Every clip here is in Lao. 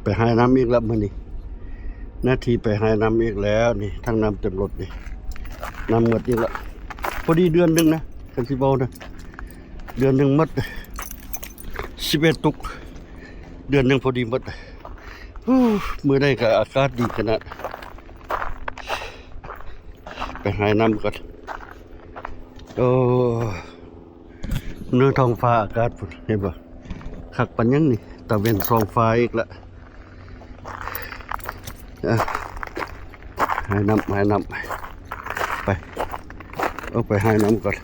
ໄປຫານ້ຳອີກແລ້ວມື້ນີ້ ໜ້າທີ່ໄປຫານ້ຳອີກແລ້ວນີ້ ຖັງນ້ຳເຕັມລົດນີ້ ນ້ຳໝົດອີກແລ້ວ. ພໍດີເດືອນໜຶ່ງນະ ຄັນຊິເວົ້ານະ ເດືອນໜຶ່ງໝົດສິບເອັດຕຸກ ເດືອນໜຶ່ງພໍດີໝົດ. ມື້ໃດກໍອາກາດດີຂະໜາດ. ໄປຫານ້ຳກ່ອນ. ໂອ້ ເໜືອທ້ອງຟ້າອາກາດພຸ້ນ ເຫັນບໍ່? ຄັກປານຫຍັງນີ້ ຕາເວັນສ່ອງຟ້າອີກລະ. ເອີ ຫານ້ຳ ຫານ້ຳ ໄປ ອອກໄປຫານ້ຳກ່ອນ.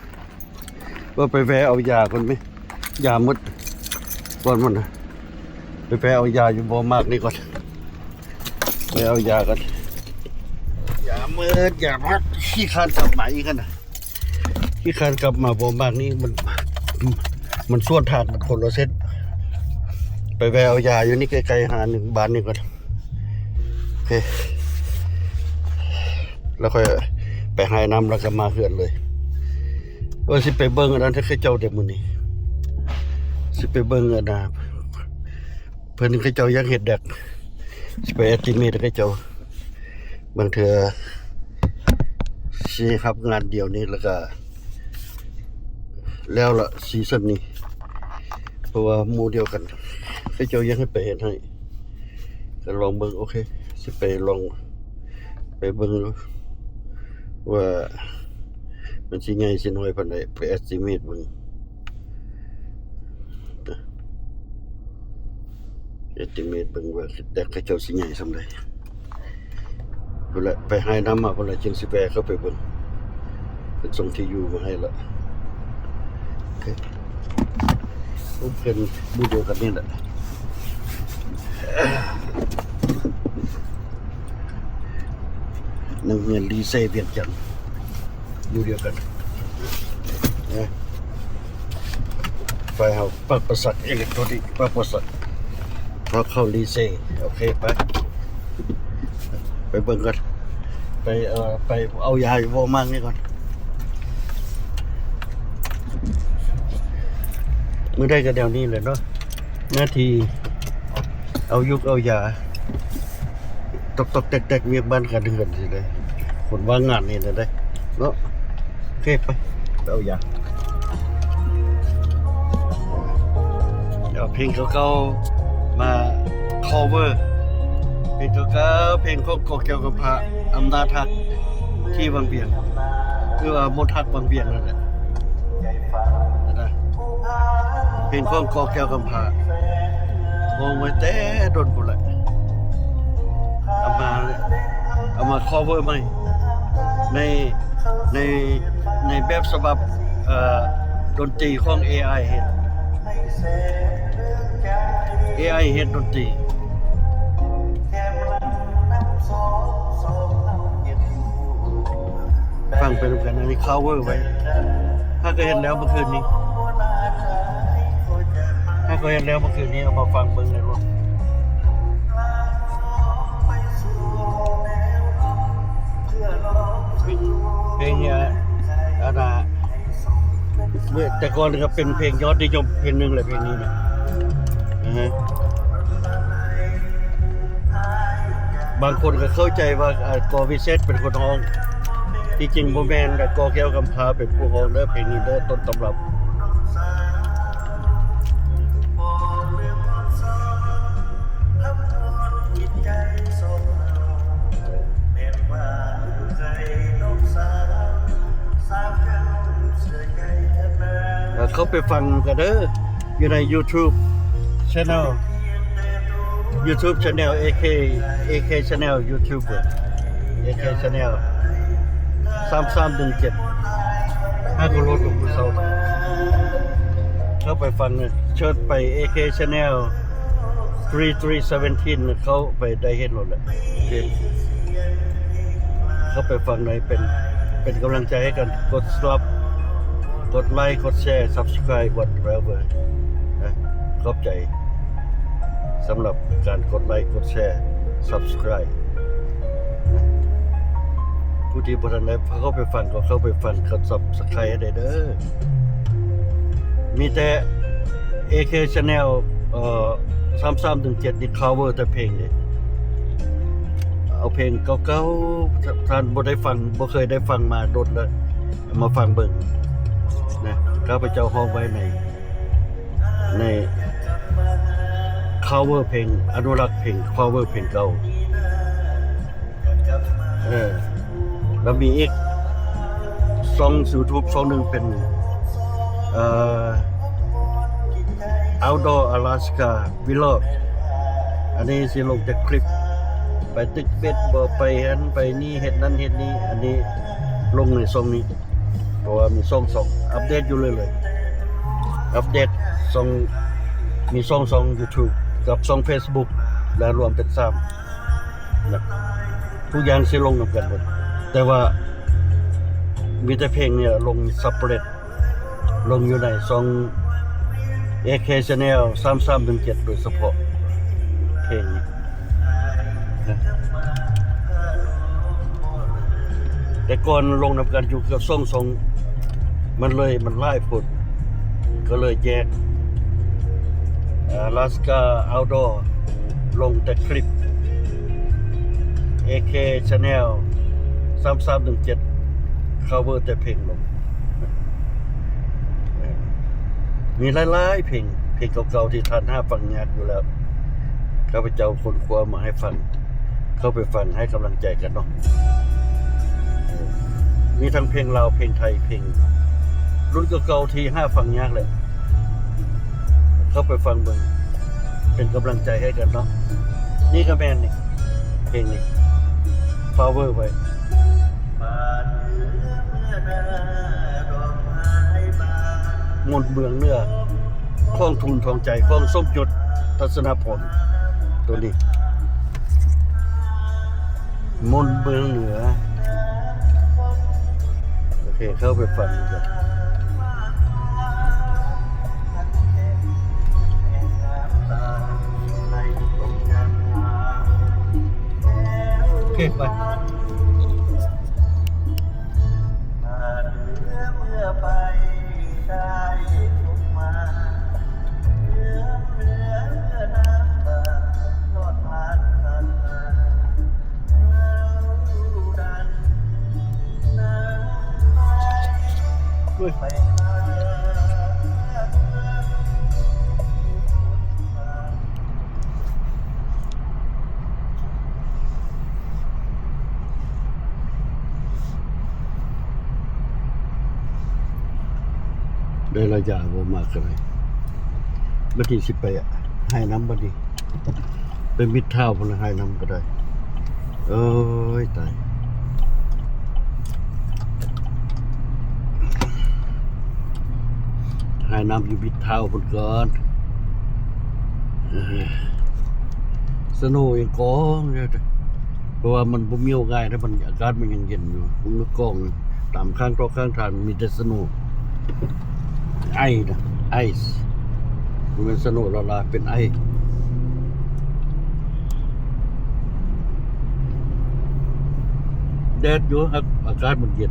ວ່າໄປແວ່ເອົາຢາກ່ອນແມະ ຢາໝົດກ່ອນມັນນະ. ໄປແວ່ເອົາຢາຢູ່ບໍ່ມາກນີ້ກ່ອນ ໄປເອົາຢາກ່ອນ. ຢາໝົດ ຢາໝົດ ຂີ້ຄ້ານກັບມາອີກຫັ້ນນະ. ຂີ້ຄ້ານກັບມາບໍ່ມາກນີ້ ມັນ ມັນສວນທາງກັນຄົນລະເສັ້ນ. ໄປແວ່ເອົາຢາຢູ່ນີ້ໃກ້ໆ ຫາໜຶ່ງບ້ານນີ້ກ່ອນ. ໂອເຄ ແລ້ວຄ່ອຍໄປຫານ້ຳ ແລ້ວກໍມາເຮືອນເລີຍ. ວ່າຊິໄປເບິ່ງອັນນັ້ນເຂົາເຈົ້າເດ້ມື້ນີ້ ຊິໄປເບິ່ງອັນນ່າ ເພິ່ນເຂົາເຈົ້າຢາກເຮັດແດກ ຊິໄປ estimate ເຂົາເຈົ້າ. ບາງເທື່ອຊິຮັບງານດຽວນີ້ ແລ້ວກະແລ້ວລະຊີຊັນນີ້ ເພາະວ່າໝູ່ດຽວກັນ ເຂົາເຈົ້າຢາກໃຫ້ໄປເຮັດໃຫ້ ກໍລອງເບິ່ງ. ໂອເຄ ຊິໄປລອງໄປເບິ່ງຢູ່ວ່າມັນຊິໃຫຍ່ຊິນ້ອຍປານໃດ ໄປ estimate ເບິ່ງ. estimate ເບິ່ງວ່າແດກເຂົາເຈົ້າຊິໃຫຍ່ສ່ຳໃດ. ພຸ້ນແຫຼະ ໄປຫານ້ຳມາພຸ້ນແຫຼະ ຈຶ່ງຊິແວ່ເຂົ້າໄປເບິ່ງ. ເພິ່ນສົ່ງທີ່ຢູ່ມາໃຫ້ລະ. ໂອເຄ ເພິ່ນໝູ່ດຽວກັນນີ້ແຫຼະ ນັກຮຽນລີເຊວຽງຈັນ. ໝູ່ດຽວກັນ ໄປເຮົາປັກປະສັກ ເອເລັກໂຕນິກ ປັກປະສັກ ເຮົາເຂົ້າລີເຊ. ໂອເຄ ໄປ ໄປເບິ່ງກັນ ໄປ ເອີ ໄປເອົາຢາຢູ່ບໍ່ມາກນີ້ກ່ອນ. ມື້ໃດກໍແນວນີ້ແຫຼະເນາະ ໜ້າທີ່ເອົາຢຸກເອົາຢາ ຕອກໆແຕກໆ ວຽກບ້ານການເຮືອນຊີ້ເດ້ ຄົນວ່າງງານນີ້ນະເດ້ເນາະ. ໂອເຄ ໄປ ໄປເອົາຢາ. ເອົາເພງເກົ່າໆມາ cover ເພງເກົ່າໆ ເພງຂອງກອແກ້ວກຳພ້າ ອຳນາດຮັກທີ່ວັງວຽງ ຫຼືວ່າມົນຮັກວັງວຽງນັ້ນແຫຼະ. ເພງຂອງກອແກ້ວກຳພ້າ ຮ້ອງໄວ້ແຕ່ດົນພຸ້ນແຫຼະ ເອົາມາ ເອົາມາ cover ໃໝ່ ໃນ ໃນ ໃນແບບສະບັບ ເອີ ດົນຕີຂອງ ເອໄອ ເຮັດ ເອໄອ ເຮັດດົນຕີ. ຟັງໄປນຳກັນ ອັນນີ້ cover ໄວ້ ຫາກໍເຮັດແລ້ວເມື່ອຄືນນີ້ ຫາກໍເຮັດແລ້ວເມື່ອຄືນນີ້ ເອົາມາຟັງເບິ່ງໃນລົດ. ເພງ ເພງນີ້ ອັນນ່າ ເມື່ອແຕ່ກ່ອນກໍເປັນເພງຍອດນິຍົມເພງໜຶ່ງແຫຼະ ເພງນີ້ນະ. ອາຮະ ບາງຄົນກໍເຂົ້າໃຈວ່າ ອາ ກອວິເສດເປັນຄົນຮ້ອງ ທີ່ຈິງບໍ່ແມ່ນ ແລະ ກອແກ້ວກຳພ້າເປັນຜູ້ຮ້ອງເດີ ເພງນີ້ເດີ ຕົ້ນຕຳລັບ. ເຂົ້າໄປຟັງກັນເດີ ຢູ່ໃນ YouTube Channel YouTube Channel ເອເຄ ເອເຄ Channel YouTube ເອເຄ Channel ສາມສາມໜຶ່ງເຈັດ ຫາກໍໂຫຼດລົງມື້ເຊົ້າ. ເຂົ້າໄປຟັງ ເຊີດໄປ ເອເຄ Channel three three seventeen ເຂົ້າໄປໄດ້ເຫັນໂລດແຫຼະ. ເຂົ້າໄປຟັງໃນ ເປັນ ເປັນກຳລັງໃຈໃຫ້ກັນ ກົດ Sub ກົດໄລ ກົດແຊ Subscribe whatever ນະ. ຂອບໃຈສຳລັບການກົດໄລ ກົດແຊ Subscribe ນະ. ຜູ້ທີ່ບໍ່ທັນໄດ້ເຂົ້າໄປຟັງ ກໍເຂົ້າໄປຟັງ ກົດ Subscribe ໃຫ້ໄດ້ເດີ. ມີແຕ່ ເອເຄ Channel ເອີ ສາມສາມໜຶ່ງເຈັດນີ້ ຄາເວີແຕ່ເພງເດ້ ເອົາເພງເກົ່າໆ ທ່ານບໍ່ໄດ້ຟັງ ບໍ່ເຄີຍໄດ້ຟັງມາດົນແລ້ວ ເອົາມາຟັງເບິ່ງນະ. ຂ້າພະເຈົ້າຮ້ອງໄວ້ໃນ ໃນຄາເວີເພງ ອະນຸລັກເພງ ຄາເວີເພງເກົ່າ. ເອີ ແລ້ວມີອີກຊ່ອງຢູທູບຊ່ອງໜຶ່ງເປັນ ເອີ Outdoor Alaska Vlog. ອັນນີ້ຊິລົງແຕ່ຄລິບ ໄປຕຶກເບັດບໍ ໄປຫັ້ນໄປນີ້ ເຮັດນັ້ນເຮັດນີ້. ອັນນີ້ລົງໃນຊ່ອງນີ້ ເພາະວ່າມີສອງຊ່ອງ ອັບເດດຢູ່ເລື້ອຍໆ ອັບເດດຊ່ອງ ມີສອງຊ່ອງຢູທູບກັບຊ່ອງເຟສບຸກ ແລ້ວລວມເປັນສາມ ນະ. ທຸກຢ່າງຊິລົງນຳກັນໝົດ ແຕ່ວ່າມີແຕ່ເພງນີ້ລົງຊັບເປເຣດ ລົງຢູ່ໃນຊ່ອງເອເຄແຊນແນວສາມສາມໜຶ່ງເຈັດໂດຍສະເພາະ ເພງນີ້ນະ. ແຕ່ກ່ອນລົງນຳກັນຢູ່ເກືອບສອງຊ່ອງ ມັນເລີຍ ມັນຫຼາຍໂພດ ກໍເລີຍແຍກ ອາ Alaska Outdoor ລົງແຕ່ຄລິບ ເອເຄແຊນແນວສາມສາມໜຶ່ງເຈັດ ຄາເວີແຕ່ເພງລົງ. ມີຫຼາຍໆເພງ ເພງເກົ່າໆທີ່ທ່ານຫາຟັງຍາກຢູ່ແລ້ວ ຂ້າພະເຈົ້າຄົ້ນຄວ້າມາໃຫ້ຟັງ ເຂົ້າໄປຟັງໃຫ້ກຳລັງໃຈກັນເນາະ. ມີທັງເພງລາວ ເພງໄທ ເພງລຸ້ນເກົ່າໆທີ່ຫາຟັງຍາກແຫຼະ ເຂົ້າໄປຟັງເບິ່ງ ເປັນກຳລັງໃຈໃຫ້ກັນເນາະ. ນີ້ກໍແມ່ນນີ້ ເພງນີ້ ຄາເວີໄວ້ ມົນເມືອງເໜືອ ຂອງທູນທອງໃຈ ຂອງສົມຍົດ ທັດສະນະພອນ ໂຕນີ້ ມົນເມືອງເໜືອ. ໂອເຄ ເຂົ້າໄປຟັງກັນ. ໂອເຄ ໄປ. ໄດ້ລະຢາບໍ່ມາກະໄດ້. ບັດນີ້ຊິໄປໄຮ່ນ້ຳບັດນີ້ ໄປມິດທາວພຸ້ນລະ ໄຮ່ນ້ຳກະໄດ້. ໂອ້ຍ ຕາຍ ໄຮ່ນ້ຳຢູ່ມິດທາວພຸ້ນກ່ອນ. ສະໂນຍັງກອງຢູ່ ເພາະວ່າມັນບໍ່ມີວງ່າຍນະ ມັນ ອາກາດມັນຍັງເຢັນຢູ່ ມັນກອງຕາມຂ້າງເກາະຂ້າງທາງ ມີແຕ່ສະໂນ ໄອນະ ໄອ ບໍ່ແມ່ນສະໂນລະລາ ເປັນໄອ. ແດດຢູ່ ອາກາດມັນເຢັນ.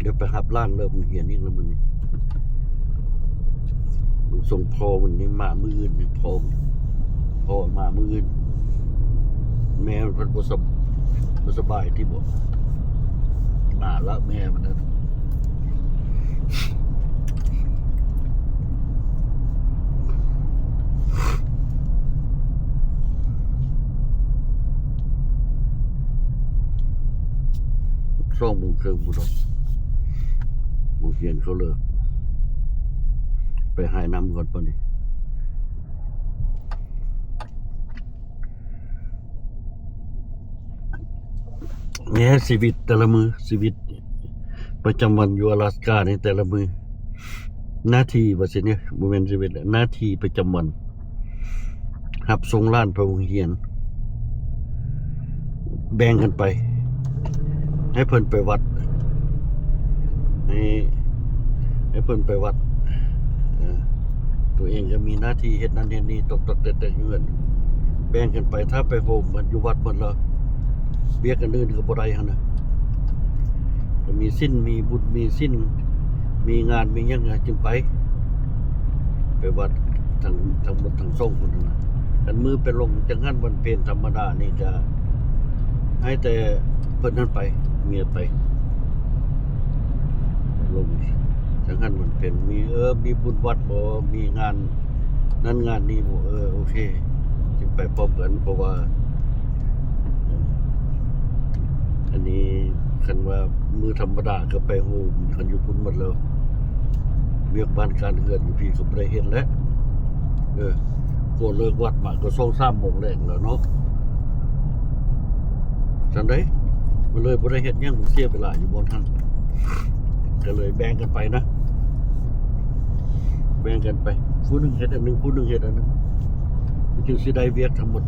ດຽວໄປຮັບຫຼານເລີກໂຮງຮຽນອີກແລ້ວມື້ນີ້. ສົ່ງພໍ່ມັນນີ້ມາມື້ອື່ນນີ້ ພໍ່ ພໍ່ມາມື້ອື່ນ. ແມ່ມັນເພິ່ນບໍ່ສະ ບໍ່ສະບາຍຕິບໍ ມາລະແມ່ມັນນັ້ນ. ສອງໂມງເຄິ່ງພຸ້ນດອກ ໂຮງຮຽນເຂົາເລີກ. ໄປໄຮ່ນ້ຳກ່ອນປານນີ້. ແມ່ ຊີວິດແຕ່ລະມື້ ຊີວິດປະຈຳວັນຢູ່ອາລາສການີ້ແຕ່ລະມື້ ໜ້າທີ່ວ່າຊັ້ນເນາະ ບໍ່ແມ່ນຊີວິດແຫຼະ ໜ້າທີ່ປະຈຳວັນ ຮັບສົ່ງຫຼານໄປໂຮງຮຽນ ແບ່ງກັນໄປ ໃຫ້ເພິ່ນໄປວັດ ໃຫ້ ໃຫ້ເພິ່ນໄປວັດ ເອີ ຕົວເອງກໍມີໜ້າທີ່ເຮັດນັ້ນເຮັດນີ້ ຕອກໆແຕກໆຢູ່ເຮືອນ ແບ່ງກັນໄປ. ຖ້າໄປໂຮມກັນຢູ່ວັດໝົດແລ້ວ ວຽກອັນອື່ນກໍບໍ່ໄດ້ຫັ້ນນະ. ກໍມີສິນ ມີບຸນ ມີສິນ ມີງານ ມີຫຍັງ ຈຶ່ງໄປ ໄປວັດທັງ ທັງໝົດທັງສອງຄົນຫັ້ນນະ. ຄັນມື້ໄປລົງຈັງຫັນວັນເພັນທຳມະດານີ້ ກະໃຫ້ແຕ່ເພິ່ນຫັ້ນໄປ ເມຍໄປ ລົງຈັງຫັນວັນເພັນ ມີ ເອີ ມີບຸນວັດບໍ ມີງານນັ້ນງານນີ້ບໍ ເອີ ໂອເຄ ຈຶ່ງໄປພ້ອມກັນ. ເພາະວ່າ ເອີ ອັນນີ້ ຄັນວ່າມື້ທຳມະດາກໍໄປໂຮມກັນຢູ່ພຸ້ນໝົດແລ້ວ ວຽກບ້ານການເຮືອນຢູ່ພີ້ກໍບໍ່ໄດ້ເຮັດແລ້ວ. ເອີ ກໍເລີກວັດມາກໍສອງສາມໂມງແລງແລ້ວເນາະ ຊັ້ນໃດ ມັນເລີຍບໍ່ໄດ້ເຮັດຫຍັງ ເສຍເວລາຢູ່ບ່ອນຫັ້ນ. ກໍເລີຍແບ່ງກັນໄປນະ ແບ່ງກັນໄປ ຜູ້ໜຶ່ງເຮັດອັນໜຶ່ງ ຜູ້ໜຶ່ງເຮັດອັນໜຶ່ງ ມັນຈຶ່ງຊິໄດ້ວຽກທັງໝົດ.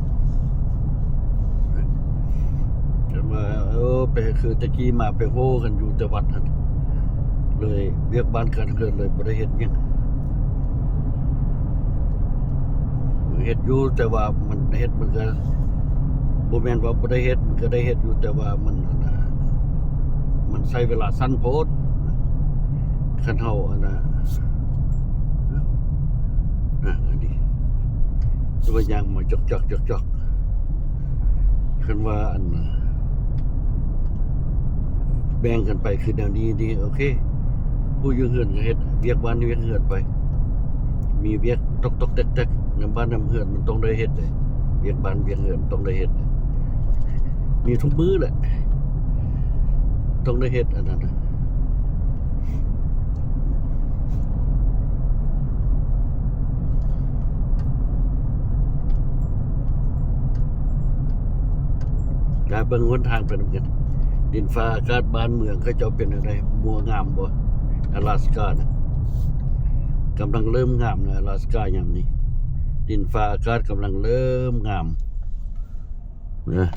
ແຕ່ວ່າ ເອີ ໄປ ຄືແຕ່ກີ້ມາໄປໂຮກັນຢູ່ແຕ່ວັດຫັ້ນ ເລີຍວຽກບ້ານການເຮືອນເລີຍບໍ່ໄດ້ເຮັດຫຍັງ. ເຮັດຢູ່ ແຕ່ວ່າມັນເຮັດ ມັນກໍບໍ່ແມ່ນວ່າບໍ່ໄດ້ເຮັດ ມັນກໍໄດ້ເຮັດຢູ່ ແຕ່ວ່າມັນ ອັນນ່າ ມັນໃຊ້ເວລາສັ້ນໂພດ ຄັນເຮົາ ອັນນ່າ ນະ ອັນນີ້ ສະວ່າຍ່າງມາຈອກໆ ຈອກໆ ຄັນວ່າ ອັນ ແບ່ງກັນໄປຄືແນວນີ້ນີ້ ໂອເຄ ຜູ້ຢູ່ເຮືອນກໍເຮັດວຽກບ້ານວຽກເຮືອນໄປ ມີວຽກຕອກໆແຕກໆ ນຳບ້ານນຳເຮືອນ ມັນຕ້ອງໄດ້ເຮັດເດ້ ວຽກບ້ານວຽກເຮືອນຕ້ອງໄດ້ເຮັດເດ້ ມີທຸກມື້ແຫຼະ ຕ້ອງໄດ້ເຮັດອັນນັ້ນນະ. ກະເບິ່ງຫົນທາງໄປນຳກັນ ດິນຟ້າອາກາດບ້ານເມືອງເຂົາເຈົ້າເປັນຈັ່ງໃດ ມົວງາມບໍ່? ອາລາສການະ ກຳລັງເລີ່ມງາມນະ ອາລາສກາຍາມນີ້ ດິນຟ້າອາກາດກຳລັງເລີ່ມງາມນະ.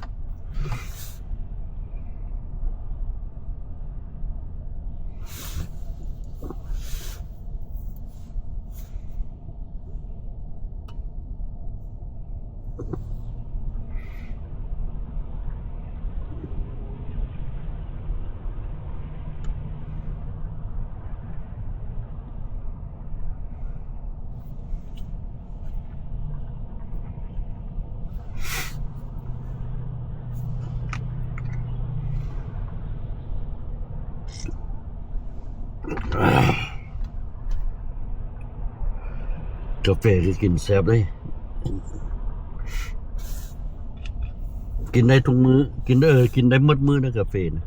ກາເຟກໍກິນແຊບເດ້ ກິນໄດ້ທຸກມື້ ກິນ ເອີ ກິນໄດ້ໝົດມື້ນະກາເຟນະ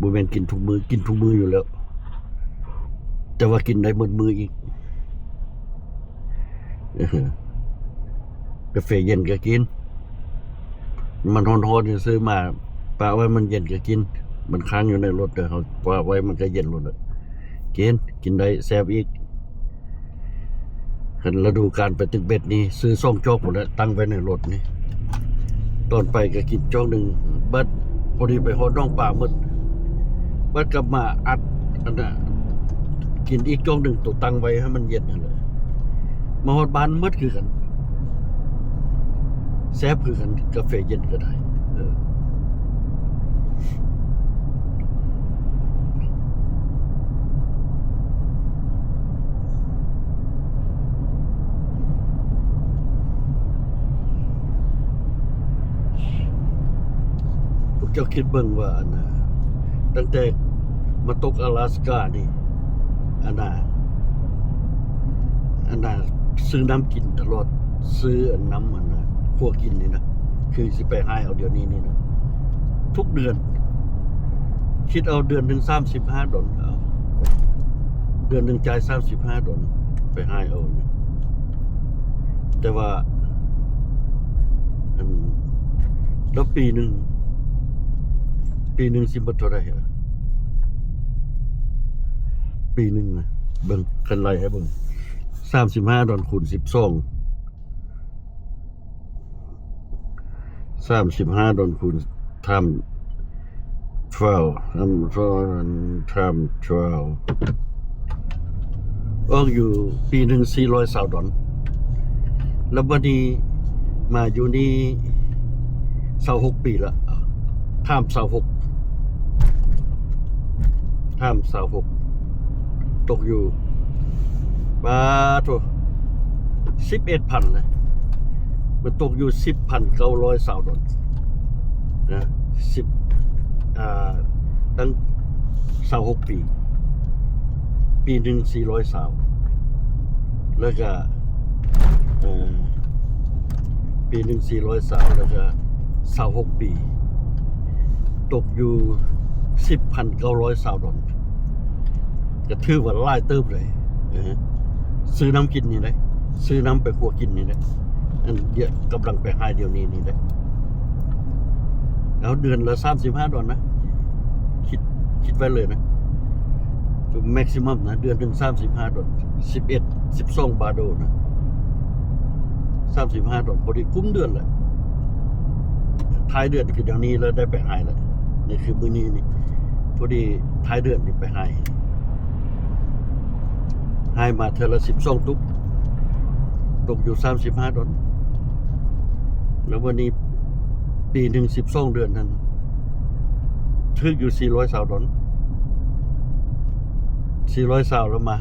ບໍ່ແມ່ນກິນທຸກມື້ ກິນທຸກມື້ຢູ່ແລ້ວ ແຕ່ວ່າກິນໄດ້ໝົດມື້ອີກ. ກາເຟເຢັນກໍກິນ ມັນຮ້ອນໆ ຊື້ມາປະໄວ້ ມັນເຢັນກໍກິນ ມັນຄ້າງຢູ່ໃນລົດເດີ ເຮົາປະໄວ້ມັນກໍເຢັນໂລດ ກິນ ກິນໄດ້ແຊບອີກ. ຄັນລະດູການໄປຕຶກເບັດນີ້ ຊື້ສອງຈອກພຸ້ນແຫຼະ ຕັ້ງໄວ້ໃນລົດນີ້ ຕອນໄປກໍກິນຈອກໜຶ່ງ ບັດພໍດີໄປຮອດໜອງປາໝົດ ບັດກັບມາອັດ ອັນນ່າ ກິນອີກຈອກໜຶ່ງ ໂຕຕັ້ງໄວ້ໃຫ້ມັນເຢັນຫັ້ນແຫຼະ ມາຮອດບ້ານໝົດຄືກັນ ແຊບຄືກັນ ກາເຟເຢັນກໍໄດ້ ເອີ. ພວກເຈົ້າຄິດເບິ່ງວ່າ ອັນນ່າ ຕັ້ງແຕ່ມາຕົກອາລາສການີ້ ອັນນ່າ ອັນນ່າ ຊື້ນ້ຳກິນຕະຫຼອດ ຊື້ອັນນ້ຳ ອັນນ່າ ຄົວກິນນີ້ນະ ຄືຊິໄປຫາເອົາດຽວນີ້ນີ້ນະ ທຸກເດືອນ ຄິດເອົາເດືອນໜຶ່ງສາມສິບຫ້າດອນ ເອົາ ເດືອນໜຶ່ງຈ່າຍສາມສິບຫ້າດອນ ໄປຫາເອົາ ແຕ່ວ່າ ອັນ ແລ້ວປີໜຶ່ງ ປີໜຶ່ງຊິໝົດເທົ່າໃດ ເອີ ປີໜຶ່ງນະ ເບິ່ງ ຄັນໄລ່ໃຫ້ເບິ່ງ ສາມສິບຫ້າດອນຄູນສິບສອງ ສາມສິບຫ້າດອນຄູນ ຖາມ twelve ທຳ time twelve ອອກຢູ່ປີໜຶ່ງສີ່ຮ້ອຍຊາວດອນ ແລ້ວບັດນີ້ມາຢູ່ນີ້ຊາວຫົກປີລະ time ຊາວຫົກ time ຊາວຫົກ ຕົກຢູ່ ປາໂທ ສິບເອັດພັນເລີຍ ມັນຕົກຢູ່ສິບພັນເກົ້າຮ້ອຍຊາວດອນນະ ສິບ ອ່າ ຕັ້ງຊາວຫົກປີ ປີໜຶ່ງສີ່ຮ້ອຍຊາວ ແລ້ວກະ ເອີ ປີໜຶ່ງສີ່ຮ້ອຍຊາວ ແລ້ວກະຊາວຫົກປີ ຕົກຢູ່ສິບພັນເກົ້າຮ້ອຍຊາວດອນ ກະຖືວ່າຫຼາຍເຕີບເລີຍ ເອີ ຊື້ນ້ຳກິນນີ້ເດ້ ຊື້ນ້ຳໄປຄົວກິນນີ້ເດ້ ອັນດຽວ ກຳລັງໄປຫາດຽວນີ້ນີ້ເດ້ ແລ້ວເດືອນລະສາມສິບຫ້າດອນນະ ຄິດ ຄິດໄວ້ເລີຍນະ maximum ນະ ເດືອນໜຶ່ງສາມສິບຫ້າດອນ ສິບເອັດ ສິບສອງບາໂດນະ ສາມສິບຫ້າດອນ ພໍດີກຸ້ມເດືອນແຫຼະ ທ້າຍເດືອນຄືດຽວນີ້ແລ້ວໄດ້ໄປຫາດແລ້ວ ນີ້ຄືມື້ນີ້ນີ້ ພໍດີທ້າຍເດືອນນີ້ໄປຫາດ ຫາດມາເທື່ອລະສິບສອງຕຸກ ຕົກຢູ່ສາມສິບຫ້າດອນ ແລ້ວວັນນີ້ປີໜຶ່ງສິບສອງເດືອນຫັ້ນ ຖືກຢູ່ສີ່ຮ້ອຍຊາວດອນ ສີ່ຮ້ອຍຊາວ ແລ້ວມາ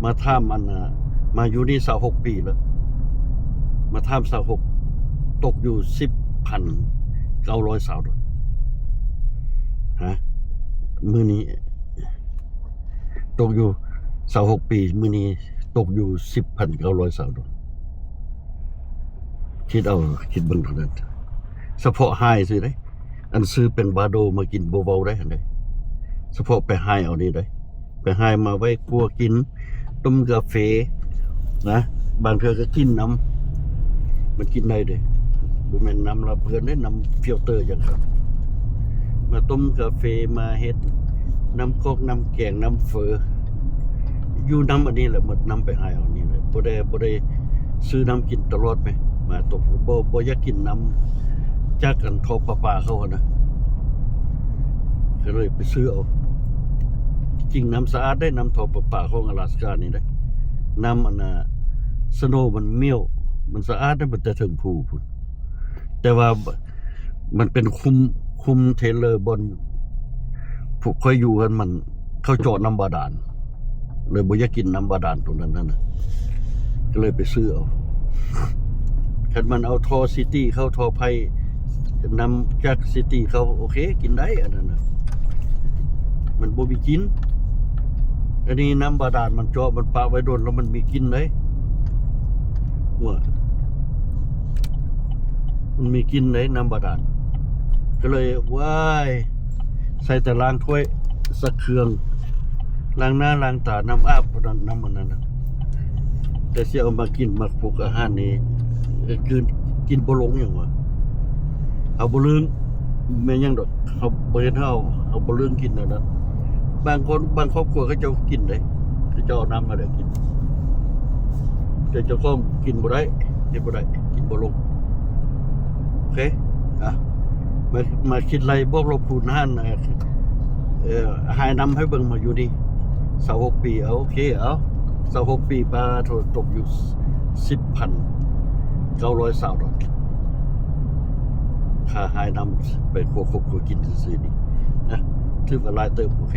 ມາ time ອັນ ມາຢູ່ນີ້ຊາວຫົກປີແລ້ວ ມາ time ຊາວຫົກ ຕົກຢູ່ສິບພັນເກົ້າຮ້ອຍຊາວດອນ ຮະ ມື້ນີ້ຕົກຢູ່ຊາວຫົກປີ ມື້ນີ້ຕົກຢູ່ສິບພັນເກົ້າຮ້ອຍຊາວດອນ ຄິດເອົາ ຄິດເບິ່ງເທົ່ານັ້ນ ສະເພາະຫາດຊື່ເດ້ ອັນຊື້ເປັນບາໂດມາກິນບໍ່ເວົ້າໄດ້ຫັ້ນເດ້ ສະເພາະໄປຫາດເອົານີ້ເດ້ ໄປຫາດມາໄວ້ຄົວກິນ ຕົ້ມກາເຟນະ ບາງເທື່ອກະກິນນຳ ມັນກິນໄດ້ເດ້ ບໍ່ແມ່ນນ້ຳລະເປື້ອນເດ້ ນ້ຳຟິວເຕີຫຍັງ ມາຕົ້ມກາເຟ ມາເຮັດນ້ຳກອກ ນ້ຳແກງ ນ້ຳເຝີ ຢູ່ນຳອັນນີ້ແຫຼະ ໝົດ ນຳໄປຫາດເອົານີ້ແຫຼະ ບໍ່ໄດ້ ບໍ່ໄດ້ຊື້ນ້ຳກິນຕະຫຼອດແມ ມາຕົກ ບໍ່ ບໍ່ຢາກກິນນ້ຳຈາກອັນທໍ່ປະປາເຂົາຫັ້ນນະ ກະເລີຍໄປຊື້ເອົາ ຈິງນ້ຳສະອາດເດ້ ນ້ຳທໍ່ປະປາຂອງອາລາສການີ້ເດ້ ນ້ຳອັນນ່າ snow ມັນມ້ຽວ ມັນສະອາດເດ້ ມັນແຕ່ເທິງພູພຸ້ນ ແຕ່ວ່າ ມັນເປັນຄຸ້ມ ຄຸ້ມເທເລີບ່ອນພວກຂ້ອຍຢູ່ຫັ້ນ ມັນ ເຂົາເຈາະນ້ຳບາດານ ເລີຍບໍ່ຢາກກິນນ້ຳບາດານໂຕນັ້ນຫັ້ນນະ ກະເລີຍໄປຊື້ເອົາ ຄັນມັນເອົາທໍ່ຊິຕີເຂົ້າ ທໍ່ໄພ ນ້ຳຈາກຊິຕີເຂົ້າ ໂອເຄ ກິນໄດ້ ອັນນັ້ນນະ ມັນບໍ່ມີກິ່ນ ອັນນີ້ນ້ຳບາດານມັນເຈາະ ມັນປະໄວ້ດົນແລ້ວມັນມີກິ່ນເດ້ ວ່າ ມັນມີກິ່ນເດ້ ນ້ຳບາດານ ກະເລີຍ ວ້າຍ ໃສ່ແຕ່ລ້າງຖ້ວຍ ຊັກເຄື່ອງ ລ້າງໜ້າລ້າງຕາ ນ້ຳອາບ ເທົ່ານັ້ນ ນ້ຳອັນນັ້ນນະ ແຕ່ຊິເອົາມາກິນ ມາປຸກອາຫານນີ້ ຄືກິນບໍ່ລົງຫຍັງວະ ເຮົາບໍ່ລຶ້ງ ແມ່ນຫຍັງດອກ ເຮົາບໍ່ເຮັດ ເຮົາ ເຮົາບໍ່ລຶ້ງກິນຫັ້ນນະ ບາງຄົນ ບາງຄອບຄົວເຂົາເຈົ້າກິນເດ້ ເຂົາເຈົ້າເອົານ້ຳມາແລ້ວກິນ ແຕ່ເຈົ້າຂອງກິນບໍ່ໄດ້ ເຮັດບໍ່ໄດ້ ກິນບໍ່ລົງ ໂອເຄ ອ່ະ ມາ ມາຄິດໄລ່ບວກລົບຄູນຫານ ເອີ ຫາຍນຳໃຫ້ເບິ່ງ ມາຢູ່ນີ້ຊາວຫົກປີ ເອົາ ໂອເຄ ເອົາ ຊາວຫົກປີ ປາໂທ ຕົກຢູ່ສິບພັນເກົ້າຮ້ອຍຊາວດອນ ຄ່າຫາຍນຳໄປຄົວຄົບຄົວກິນຊື່ໆນີ້ນະ ຖືວ່າຫຼາຍເຕີບ ໂອເຄ